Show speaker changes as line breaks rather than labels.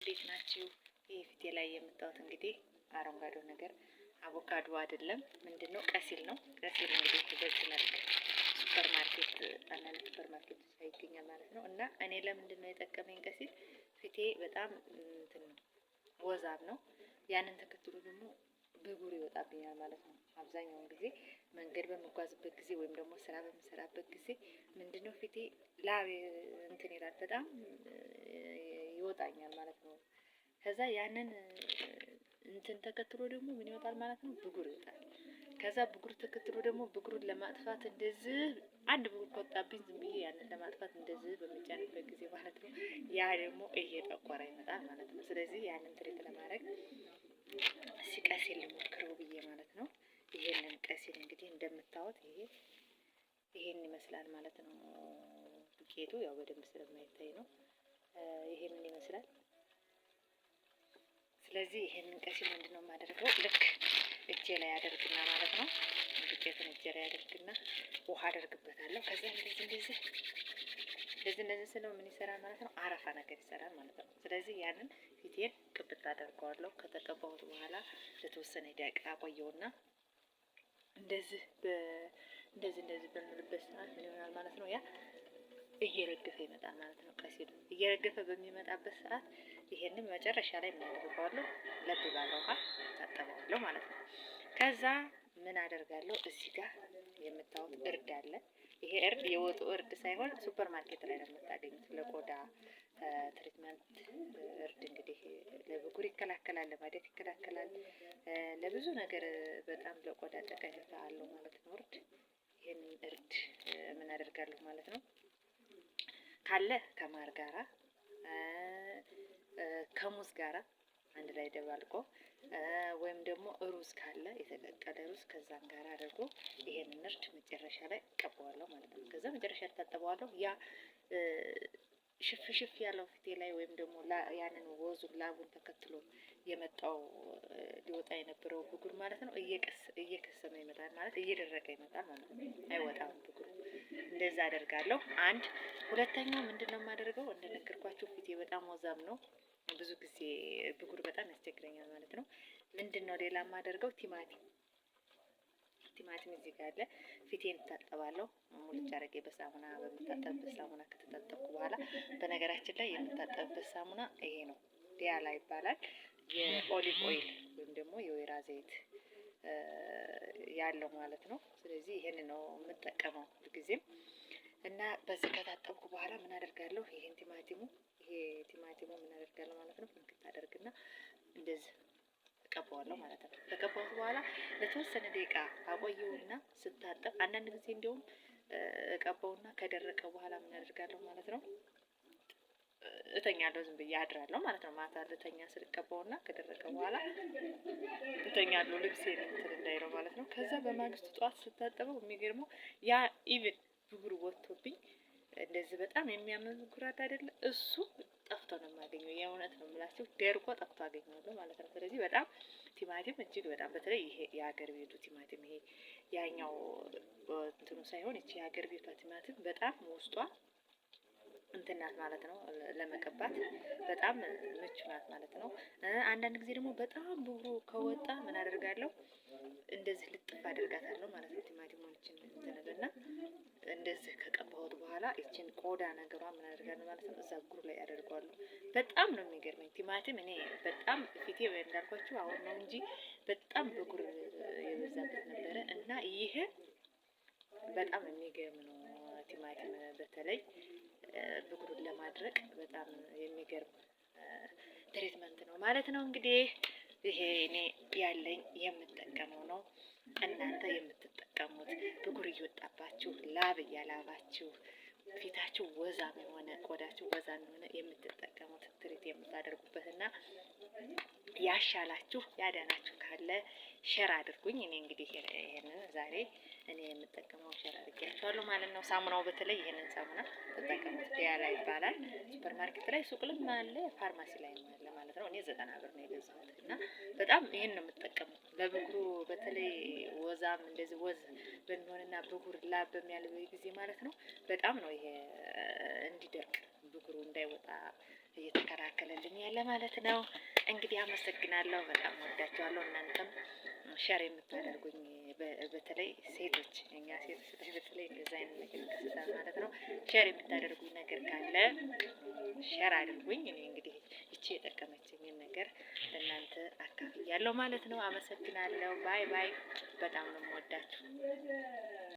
እንዴት ናችሁ? ይህ ፊቴ ላይ የምታዩት እንግዲህ አረንጓዴው ነገር አቮካዶ አይደለም፣ ምንድነው? ቀሲል ነው። ቀሲል እንግዲህ በዚህ መልክ ሱፐር ማርኬት፣ አንዳንድ ሱፐር ማርኬት ላይ ይገኛል ማለት ነው። እና እኔ ለምንድን ነው የጠቀመኝ ቀሲል? ፊቴ በጣም እንትን ነው፣ ወዛም ነው። ያንን ተከትሎ ደግሞ ብጉር ይወጣብኛል ማለት ነው። አብዛኛውን ጊዜ መንገድ በምጓዝበት ጊዜ ወይም ደግሞ ስራ በምሰራበት ጊዜ ምንድነው ፊቴ ላብ እንትን ይላል፣ በጣም ይወጣኛል ማለት ነው። ከዛ ያንን እንትን ተከትሎ ደግሞ ምን ይወጣል ማለት ነው? ብጉር ይወጣል። ከዛ ብጉር ተከትሎ ደግሞ ብጉሩን ለማጥፋት እንደዚህ አንድ ብጉር ከወጣብኝ ዝም ብዬ ያንን ለማጥፋት እንደዚህ በምጫንበት ጊዜ ማለት ነው ያ ደግሞ እየጠቆረ ይመጣል ማለት ነው። ስለዚህ ያንን treat ለማድረግ ቀሲል ልሞክረው ብዬ ማለት ነው። ይሄንን ቀሲል እንግዲህ እንደምታዩት ይሄ ይሄን ይመስላል ማለት ነው። ዱቄቱ ያው በደንብ ስለማይታይ ነው። ይሄንን ይመስላል። ስለዚህ ይሄንን ቀሲል ምንድነው የማደርገው? ልክ እጄ ላይ አደርግና ማለት ነው። ዱቄቱን እጄ ላይ አደርግና ውሃ አደርግበታለሁ። ከዛ እንደዚህ እንደዚህ እንደዚህ እንደዚህ ስለው ምን ይሰራል ማለት ነው? አረፋ ነገር ይሰራል ማለት ነው። ስለዚህ ያንን ፊቴን ቅብት አደርገዋለሁ። ከተቀባሁት በኋላ ለተወሰነ ደቂቃ አቆየውና እንደዚህ እንደዚህ እንደዚህ በምልበት ሰዓት ምን ይሆናል ማለት ነው? ያ እየረገፈ ይመጣል ማለት ነው። ቀሲሉ እየረገፈ በሚመጣበት ሰዓት ይሄንን መጨረሻ ላይ ምን አደርገዋለሁ? ለብ ባለ ውሃ ታጠበዋለሁ ማለት ነው። ከዛ ምን አደርጋለሁ? እዚህ ጋር የምታዩት እርድ አለ። ይሄ እርድ የወጡ እርድ ሳይሆን ሱፐር ማርኬት ላይ ነው የምታገኙት። ለቆዳ treatment እርድ እንግዲህ ለብጉር ይከላከላል፣ ለማዲያት ይከላከላል፣ ለብዙ ነገር በጣም ለቆዳ ጠቀሜታ አለው ማለት ነው እርድ። ይሄንን እርድ ምን አደርጋለሁ ማለት ነው ካለ ከማር ጋራ ከሙዝ ጋራ አንድ ላይ ደባልቆ ወይም ደግሞ ሩዝ ካለ የተቀቀለ ሩዝ ከዛን ጋር አድርጎ ይሄንን እርድ መጨረሻ ላይ እቀባዋለሁ ማለት ነው። ከዛ መጨረሻ እታጠበዋለሁ። ያ ሽፍ ሽፍ ያለው ፊቴ ላይ ወይም ደግሞ ያንን ወዙን ላቡን ተከትሎ የመጣው ሊወጣ የነበረው ብጉር ማለት ነው እየከሰመ ይመጣል ማለት እየደረቀ ይመጣል ማለት ነው። አይወጣም ብጉሩ። እንደዛ አደርጋለሁ። አንድ ሁለተኛው ምንድነው የማደርገው? እንደነገርኳችሁ ፊቴ በጣም ወዛም ነው። ብዙ ጊዜ ብጉር በጣም ያስቸግረኛል ማለት ነው። ምንድነው ሌላ የማደርገው? ቲማቲም ቲማቲም እዚህ ጋር አለ። ፊቴን እታጠባለሁ ሙልጭ አድርጌ በሳሙና በምታጠብበት ሳሙና ከተታጠብኩ በኋላ፣ በነገራችን ላይ የምታጠብበት ሳሙና ይሄ ነው፣ ዲያላ ይባላል። የ olive oil ወይም ደግሞ የወይራ ዘይት ያለው ማለት ነው። ስለዚህ ይሄን ነው የምጠቀመው ሁልጊዜም። እና በዚህ ከታጠብኩ በኋላ ምን አደርጋለሁ? ይሄን ቲማቲሙ ይሄ ቲማቲሙ ምን አደርጋለሁ ማለት ነው። ፍንክት አደርግና እንደዚህ እቀባዋለሁ ማለት ነው። ከቀባሁት በኋላ ለተወሰነ ደቂቃ አቆየውና ስታጠብ፣ አንዳንድ ጊዜ እንዲያውም እቀባውና ከደረቀ በኋላ ምን አደርጋለሁ ማለት ነው እተኛለሁ፣ ዝም ብዬ አድራለሁ ማለት ነው። ማታ ልተኛ ስል እቀባውና ከደረቀ በኋላ እተኛለሁ፣ ልብሴን እንትን እንዳይለው ማለት ነው። ከዛ በማግስቱ ጠዋት ስታጠበው የሚገርመው ያ even ብጉር ወጥቶብኝ እንደዚህ በጣም የሚያምር ብጉር አይደለ እሱ ጠፍቶ ነው የማገኘው። የእውነት ነው የምላችሁ ደርቆ ጠፍቶ አገኘዋለሁ ማለት ነው። ስለዚህ በጣም ቲማቲም እጅግ በጣም በተለይ ይሄ የሀገር ቤቱ ቲማቲም ይሄ ያኛው እንትኑ ሳይሆን ይቺ የሀገር ቤቷ ቲማቲም በጣም ውስጧ እንትን ናት ማለት ነው። ለመቀባት በጣም ምቹ ናት ማለት ነው። አንዳንድ ጊዜ ደግሞ በጣም ብጉሩ ከወጣ ምን አደርጋለሁ? እንደዚህ ልጥፍ አደርጋታለሁ ማለት ነው። ቲማቲሞችን እንትን እንደዚህ ከቀባሁት በኋላ ይችን ቆዳ ነገሯ ምን አደርጋለሁ ማለት ነው፣ እዛ ብጉሩ ላይ አደርገዋለሁ። በጣም ነው የሚገርመኝ ቲማቲም። እኔ በጣም ፊቴ እንዳልኳችሁ አሁን ነው እንጂ በጣም ብጉር የበዛበት ነበረ እና ይሄ በጣም የሚገርም ነው። ቲማቲም በተለይ ብጉሩን ለማድረቅ በጣም የሚገርም treatment ነው ማለት ነው። እንግዲህ ይሄ እኔ ያለኝ የምጠቀመው ነው። እናንተ የምትጠቀሙት ብጉር እየወጣባችሁ ላብ እያላባችሁ ፊታችሁ ወዛም የሆነ ቆዳችሁ ወዛም የሆነ የምትጠቀሙት treat የምታደርጉበት እና ያሻላችሁ ያዳናችሁ ካለ share አድርጉኝ። እኔ እንግዲህ ይሄንን ዛሬ እኔ የምጠቀመው share አድርጌያችኋለሁ ማለት ነው። ሳሙናው በተለይ ይሄንን ሳሙና ተጠቀሙት። ዲያላ ይባላል። ሱፐር ማርኬት ላይ ሱቅልም አለ፣ ፋርማሲ ላይ አለ ማለት ነው። እኔ 90 ብር ነው የገዛሁት እና በጣም ይሄን ነው የምጠቀመው ለብጉሩ በተለይ ወዛም እንደዚህ ወዝ በሚሆንና ብጉር ላብ በሚያልበኝ ጊዜ ማለት ነው። በጣም ነው ይሄ እንዲደርቅ ብጉሩ እንዳይወጣ እየተከላከለልኝ ይጠቅመኛል ለማለት ነው። እንግዲህ አመሰግናለሁ። በጣም ወዳችኋለሁ። እናንተም share የምታደርጉኝ በተለይ ሴቶች፣ እኛ ሴቶች ላይ በተለይ እንደዛ አይነት ነገር ይከሰታል ማለት ነው። share የምታደርጉኝ ነገር ካለ share አድርጉኝ። እኔ እንግዲህ እቺ የጠቀመችኝን ነገር ለእናንተ አካፍያለሁ ማለት ነው። አመሰግናለሁ። Bye bye። በጣም ነው የምወዳችሁ።